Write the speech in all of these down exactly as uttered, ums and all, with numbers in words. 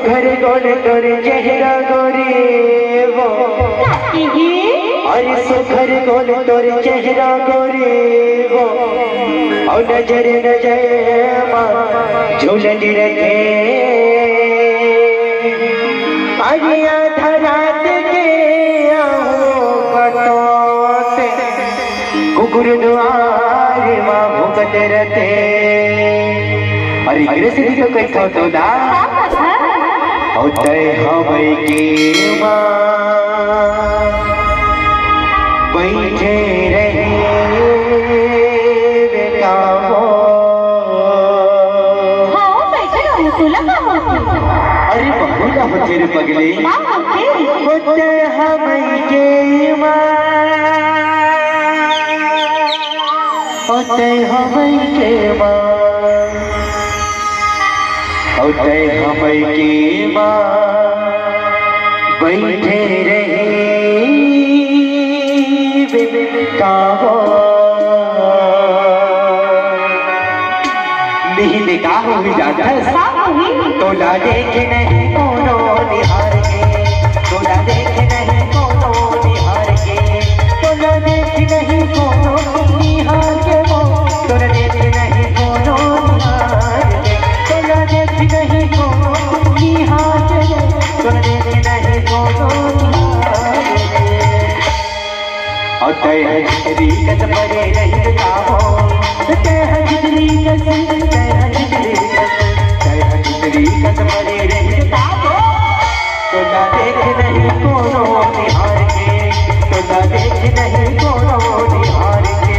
घर गोल तोर चेहरा गोरी वो। काकी ही। अरे सुघर गोल तोर चेहरा गोरी वो। और नजर नजर मा झूलन रथे। अरे आधा रात के आहो पतोते। कुकुर दुआर मा भुकत रथे। अरे एकरे से भी तो कहिथो तोला। अउ तै हमई के मा बइठे रहे बेटा हो। हाँ, बइठे रहो, तोला का होथे? अरे बहू ला होथे रे पगली। का होथे? होथे हमई के मा। होथे हमई के मा। अउ तै हमई के मा बइठे रहे बेटा हो। निहित का होही जानथस? का होही? तोला देखे नहीं कोनो निहार के, तोला देखे नहीं कोनो निहार के, तोला देखे नहीं कोनो निहार के वो, तोला देखे नहीं कोनो निहार के, तोला देखे नहीं कोनो निहार के, तोला देखे नहीं कोनो निहार के। अउ तै ह चितरी कस परे रहित का हो, तै ह चितरी कस, तै ह चितरी कस, तै ह चितरी कस परे रहित का हो। तोला देखे नहीं कोनो निहार के, तोला देखे नहीं कोनो निहार के।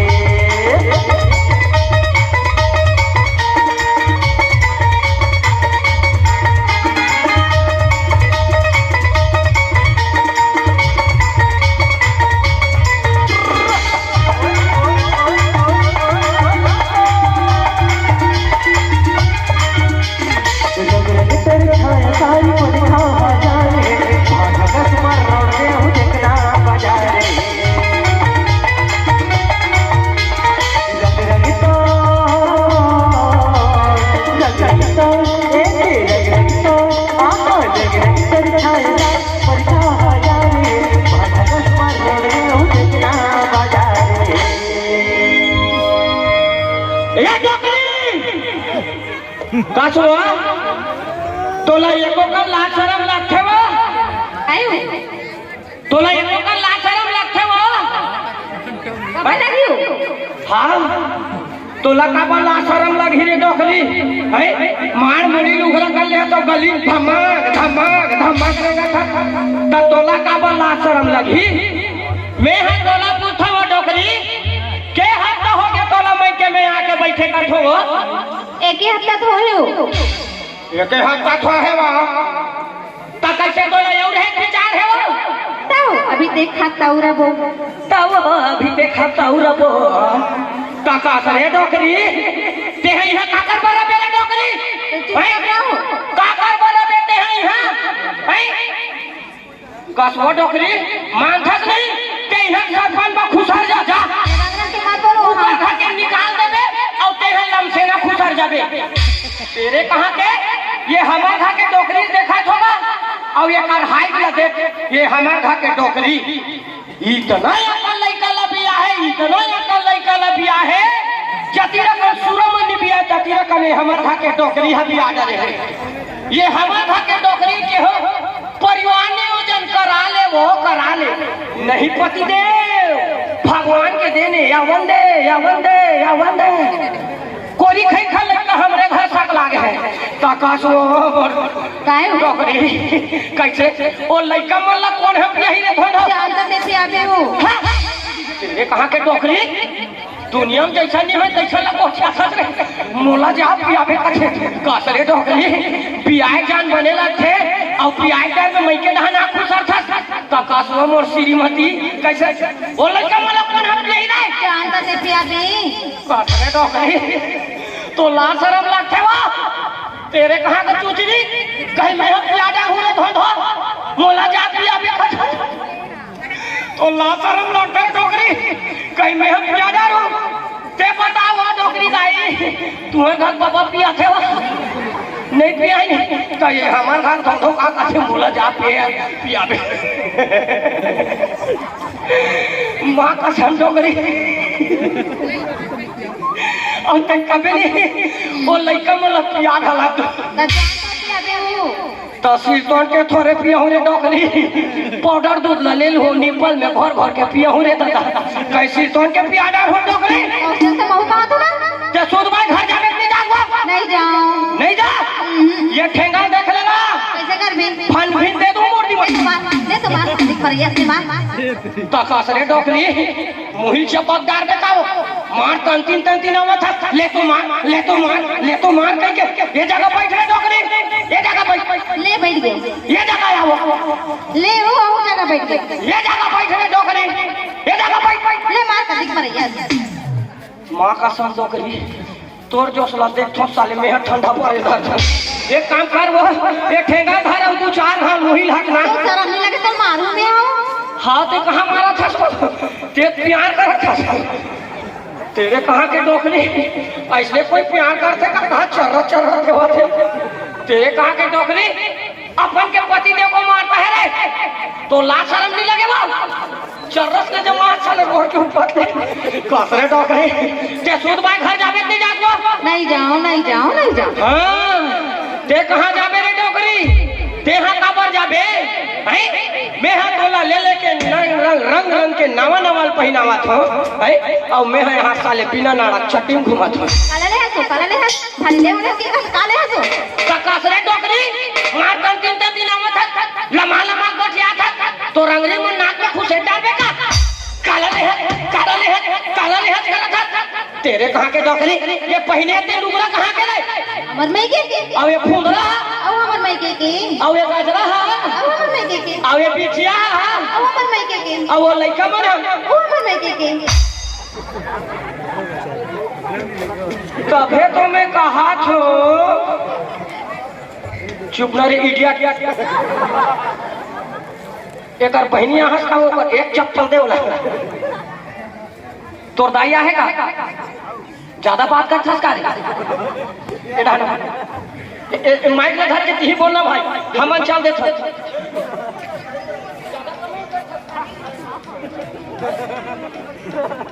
रंग रंग तेरी छाया सारी बड़ी खा जाए, भागा कस मार रोड दे हूँ देखना बाजार रे। रंग रंग तो, रंग रंग तो, ए, ए, रंग रंग तो, आहा, रंग रंग तेरी छाया सारी बड़ी खा जाए, भागा कस मार रोड दे हूँ देखना बाजार रे। ए, डोकरी! का छो? तोला एको कन लाज शरम लागथे वो? आयो। तोला एको कन लाज शरम लागथे वो? काबर लगही? हाँ, तोला काबर लाज शरम लगही रे डोकरी? हैं? मार मुड़ी लुगरा कर ले तो गली धमाक, धमाक, धमाक रेंगथे। त तोला काबर लाज शरम लगही? मैं ह तोला पूछथों वो डोकरी, के हफ्ता होगे तोला मइके में आके बइठे कथों वो? एके हफ्ता तो होय वो। एके हफ्ता तो होय वो। त कइसे तोला अउ रहे के विचार हे वो? तव अभी देखा तव रबो। तव अभी देखा तव रबो। त का करे डोकरी? तेंह इहाँ काकर बर अबे रे डोकरी? तो चुप हैं? रहो। काकर बर अबे तेंह इहाँ? हैं? कस वो डोकरी, मानथस नहीं, तेंह सरपंच बा खुसर जा, जा। रंग रंग के मत बोलो, ऊपर हाँ। घर के निकाल देबे, अउ तेंह लमसेना खुसर जाबे। तेरे कहाँ के? ये हमर घर के डोकरी देखत होगा, अउ एकर height ला देख, ये हमर घर के डोकरी। इतना अकन लइका ला बियाहे, इतना अकन लइका ला बियाहे, जतिरा कन सुरमनी बिया, जतिरा कन ये हमर घर के डोकरी ह बिया डरे हे। ये हमर घर के डोकरी के हो, परिवार नियोजन करा ले, वो करा ले। नहीं पतिदेव, भगवान के देने, या वंदे, या वंदे, या वंदे। कोरी खई खा लइका हमरे घर सकला गे हे। त कस वो काहे हो? डोकरी, कइसे? ओ लइका मन ला कोन ह पियाही रे धन? जानता नहीं पियाबे वो। हाँ? तेरे कहाँ के डोकरी? दुनिया में जइसन नइ होय, तइसन ला गोठियाथस रे। मोला जा पियाबे कथे। कस रे डोकरी, पियाए जान बने लगथे, अउ पियाए जान में मइके डहन आँख खुसरथस। त कस वो मोर श्रीमती, कइसे? ओ लइका मन ला कोन ह पियाही रे? जानता नहीं पियाबे। कस रे डोकरी, तोला लाज शरम लागथे वो? तेरे कहाँ के चुचरी? कहीं मैं ह पिया डारहूँ रे धोंधो? मोला जा पियाबे कथे। तोला लाज शरम लागथे डोकरी? कहीं मैं ह पिया डारहूँ? तें बता वो डोकरी दाई, तुँहर घर बाबा पियाथे वो? नहीं पियाही नहीं। का ये हमर घर धोधो का कथे मोला जा पिया, पियाबे। माँ कसम डोकरी। अउ तैं कबे नहीं, वो लइका मोला पिया घला। त जान का पियाबे हूँ। त सिरतोन के थोरे पियहूँ रे डोकरी। पाउडर दूध ला ले लूँ, निप्पल में घोर घोर के पियहूँ रे दादा। कइसे सिरतोन के पिया डारहूँ डोकरी। हॉस्टल से महू कहा तू ना? ते सूद बाई घर जाबे कि नहीं जाबे? नहीं जाऊँ। नहीं जा? हम्म। ये ठेंगा देख लेना। कइसे करबे? फन फिन दे दूँ मूर्ति ले में। तो मार, ले तो मार, देख पर ये से मार। त कस रे डोकरी, मुही चपक डार देता हूँ। मार तंतिन तंतिन आवत है। ले तो मार, ले तो मार, ले तो मार कह के। ये जगह बैठ रे डोकरी, ये जगह बैठ। ले बैठ गए। ये जगह आओ। ले वो, वो जगह बैठ गए। ये जगह बैठ रे डोकरी, ये जगह बैठ। ले मार का देख पर ये। माँ कसम डोकरी, तोर जोश ला देखथों साले, मेंह ठंडा परे धर। एक काम कर वो, एक ठेंगा धर अउ दू चार घाल मुही ला हक ना। तो शरम नहीं लगे तो मारूँ मैं हूँ। हाँ, ते कहाँ मारत हस? ते प्यार करत हस। तेरे कहाँ के डोकरी, अइसने कोई प्यार करथे का? कहाँ चर्रा चर्रा के होथे। तेरे कहाँ के डोकरी, अपन के पति देव को मारता है रे, तो लाज शरम नहीं लगे वो? चर्रस के जमा साले रोड के ऊपर। कस रे डोकरी, ते सूद बाई घर जाबे कि नहीं जाबे? नहीं जाऊँ, नहीं जाऊँ, नहीं जाऊँ। हाँ, ते कहाँ जाबे रे डोकरी? तेहा काबर जाबे? हैं? मेंहा तोला ले लेके रंग, रंग, रंग, रंग के नवा, नवा पहिनावत हूँ, हैं? अउ मेंहा यहाँ साले बिना नाड़ा चट्टी में घूमत हूँ। काला ले हसो, काला ले हस, फंदे उड़े के हस, काले हसो। त कस रे डोकरी, मार तंतिन तंतिन आवत हस, लमा लमा गोठियात हस, तोर अंगरी मन नाक में खुसेर डारबे का? काला ले हस, काला ले हस, काला ले हस करत हस। तेरे कहाँ के डोकरी, ये पहिने ते लुगरा कहाँ के रे? हमर मइके के। अउ ये फुंदरा? अउ हमर मइके के। अउ ये गजरा हा? अउ हमर मइके के। अउ ये बिछिया हा? अउ हमर मइके के। अउ वो लइका मन हा? अउ हमर मइके के। तभे तो मैं कहाथों, चुप ना रे idiot। एकर बहिनी आहस का, ओकर एक चप्पल दे ओला। तोर दाई आहे का? ज्यादा बात करथस का रे? ए डहन। ए, ए, ए, माइक ला धर के तिही बोलना भाई, हमन चल देथन।